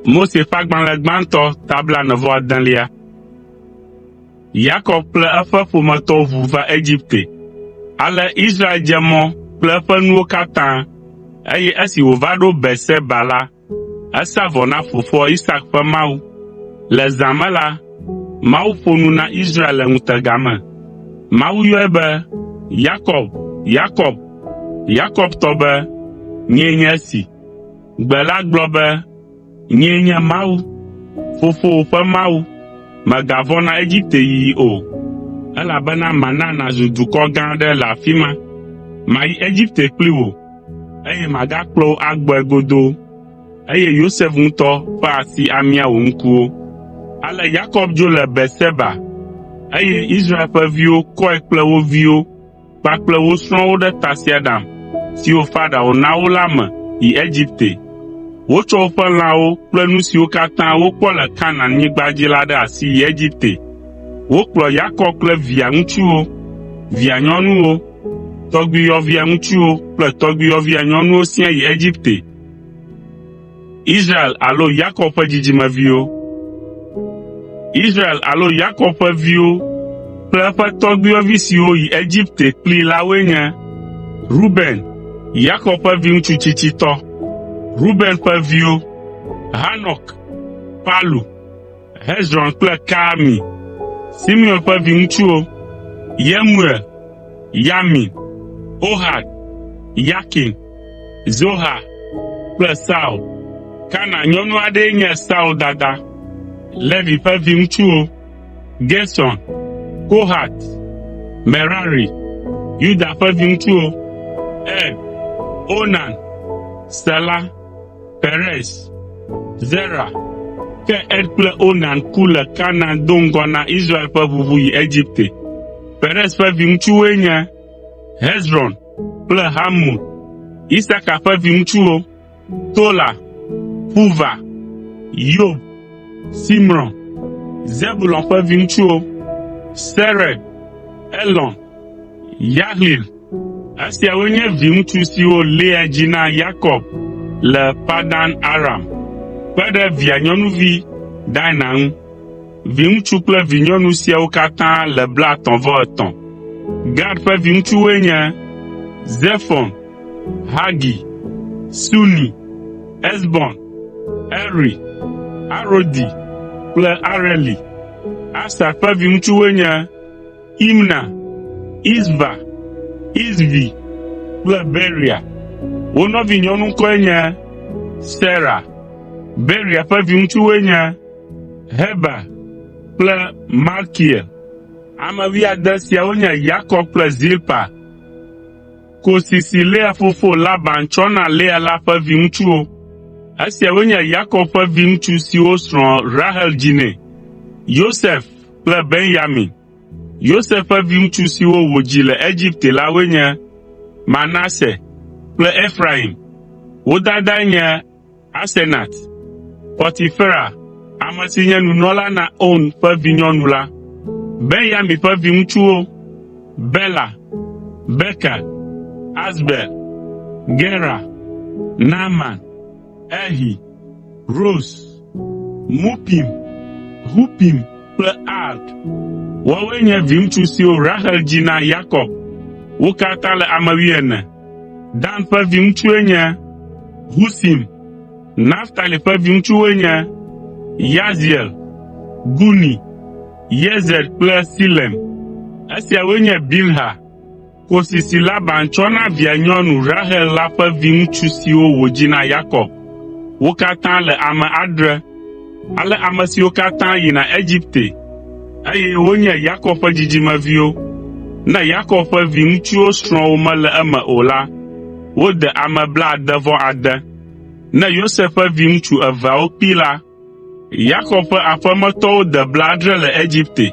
Mose ƒe agbalẽ gbãtɔ ta blaene-vɔ-adelia. Yakob kple eƒe ƒometɔwo ʋu va Egipte. Ale Israel dze mɔ kple eƒe nuwo katã, eye esi wòva ɖo Beerseba la, esa vɔ na fofoa Isak ƒe Mawu. Le zã me la, Mawu ƒo nu na Israel le ŋutega me. Mawu yɔe be, “Yakob, Yakob!” Yakob tɔ be, “Nyee nye esi.” Gbe la gblɔ be, “Nyee nye Mawu, fofowò ƒe Mawu. Mègavɔ̃ na Egipte yiyi o, elabena mana nàzu dukɔ gã aɖe le afi ma. Mayi Egipte kpli wò, eye magakplɔ wò agbɔe godoo, eye Yosef ŋutɔ ƒe asi amia wò ŋkuwo.” Ale Yakob dzo le Beerseba, eye Israel ƒe viwo kɔe kple wo viwo kpakple wo srɔ̃wo ɖe tasiaɖam siwo Farao na wo la me yi Egipte. Wotsɔ woƒe lãwo kple nu siwo katã wokpɔ le Kanaanyigba dzi la ɖe asi yi Egipte. Wokplɔ Yakob kple via ŋutsuwo, via nyɔnuwo, tɔgbuiyɔvia ŋutsuwo kple tɔgbuiyɔvia nyɔnuwo siaa yi Egipte. Israel alo Yakob ƒe dzidzimeviwo. Israel alo Yakob ƒe viwo kple eƒe tɔgbuiyɔvi siwo yi Egipte kplii la woe nye: Ruben, Yakob ƒe viŋutsu tsitsitɔ. Ruben ƒe viwo: Hanok, Palu, Hezron kple Karmi. Simeon ƒe viŋutsuwo: Yemuel, Yamin, Ohad, Yakin, Zoha kple Saul. Kanaan nyɔnu aɖee nye Saul dada. Levi ƒe viŋutsuwo: Gerson, Kohat, Merari. Yuda ƒe viŋutsuwo: Er, Onan, Sela, Perez, Zera. Ke Er kple Onan ku le Kanaan do ŋgɔ na Israel ƒe ʋuʋu yi Egipte. Perez ƒe viŋutsuwoe nye Hezron kple Hamul. Isaka ƒe viŋutsuwo: Tola, Puva, Yob, Simron. Zebulon ƒe viŋutsuwo: Sered, Elon, Yahlil. Esiawoe nye viŋutsu siwo Lea dzi na Yakob le Padan Aram, kpe ɖe via nyɔnuvi Dina ŋu. Viŋutsu kple vinyɔnu siawo katã le blaetɔ̃-vɔ-etɔ̃. Gad ƒe viŋutsuwoe nye: Zefon, Hagi, Suni, Ezbon, Eri, Arodi kple Areli. Aser ƒe viŋutsuwoe nye: Imna, Isva, Isvi kple Beria. Wo nɔvinyɔnu ŋkɔe nye Sera. Beria ƒe viŋutsuwoe nye: Heber kple Malkiel. Ame wuiade siawo nye Yakob kple Zilpa, kosi si Lea fofo Laban tsɔ na Lea la ƒe viŋutsuwo. Esiawoe nye Yakob ƒe viŋutsu siwo srɔ̃a Rahel dzi nɛ: Yosef kple Benyamin. Yosef ƒe viŋutsu siwo wòdzi le Egipte la woe nye: Manase kple Efraim. Wo dadae nye Asenat, Potifera, ame si nye nunɔla na On ƒe vinyɔnu la. Benyamin ƒe viŋutsuwo: Bela, Beker, Asbel, Gera, Naaman, Ehi, Ros, Mupim, Hupim kple Ard. Woawoe nye viŋutsu siwo Rahel dzi na Yakob. Wo katã le ame wuiene. Dan ƒe viŋutsue nye Husim. Naftali ƒe viŋutsuwoe nye Yaziel, Guni, Yezer kple Silem. Esiawoe nye Bilha, kosi si Laban tsɔ na via nyɔnu Rahel la ƒe viŋutsu siwo wòdzi na Yakob. Wo katã le ame adre. Ale ame siwo katã yina Egipte, eye wonye Yakob ƒe dzidzimeviwo, ne Yakob ƒe viŋutsuwo srɔ̃wo mele eme o la, wode ame blaade-vɔ-ade. Ne Yosef ƒe viŋutsu eveawo kpee la, Yakob ƒe aƒemetɔwo de blaadre le Egipte.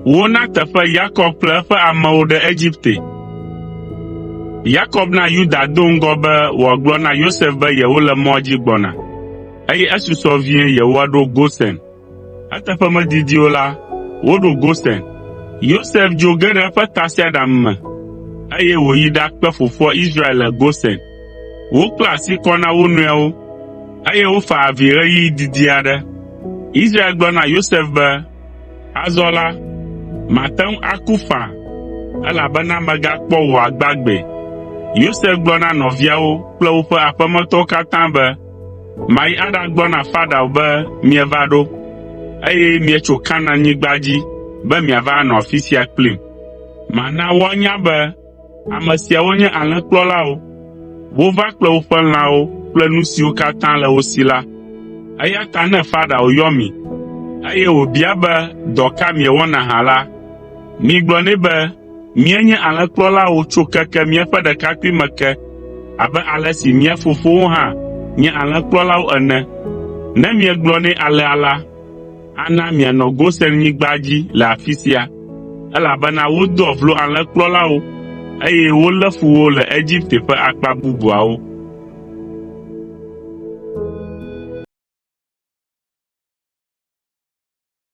Wona teƒe Yakob kple eƒe amewo ɖe Egipte. Yakob na Yuda do ŋgɔ be wòagblɔ na Yosef be yewole mɔa dzi gbɔna, eye esusɔ vie yewoaɖo Gosen. Eteƒe medidi o la, woɖo Gosen. Yosef dzo ge ɖe eƒe tasiaɖam me, eye wòyi ɖakpe fofoa Israel le Gosen. Wokpla asi kɔ na wo nɔewo. Eye wofa avi ɣeyiɣi didi aɖe. Israel gblɔ na Yosef be, “Azɔ la, mate ŋu aku faa, elabena megakpɔ wò agbagbee.” Yosef gblɔ na nɔviawo kple woƒe aƒemetɔwo katã be, “Mayi aɖagblɔ na Farao be mieva ɖo, eye mietso Kanaanyigba dzi be miava anɔ afi sia kplim. Mana woanya be ame siawo nye alẽkplɔlawo. Wova kple woƒe lãwo kple nu siwo katã le wo si la. Eya ta ne Farao yɔ mi, eye wòbia be dɔ ka miewɔna hã la, migblɔ nɛ be míenye alẽkplɔlawo tso keke míaƒe ɖekakpuime ke abe ale si mía fofowo hã nye alẽkplɔlawo ene. Ne miegblɔ nɛ alea la, ana mianɔ Gosenyigba dzi le afi sia, elabena wodoa vlo alẽkplɔlawo, eye wolé fu wo le Egipte ƒe akpa bubuawo.”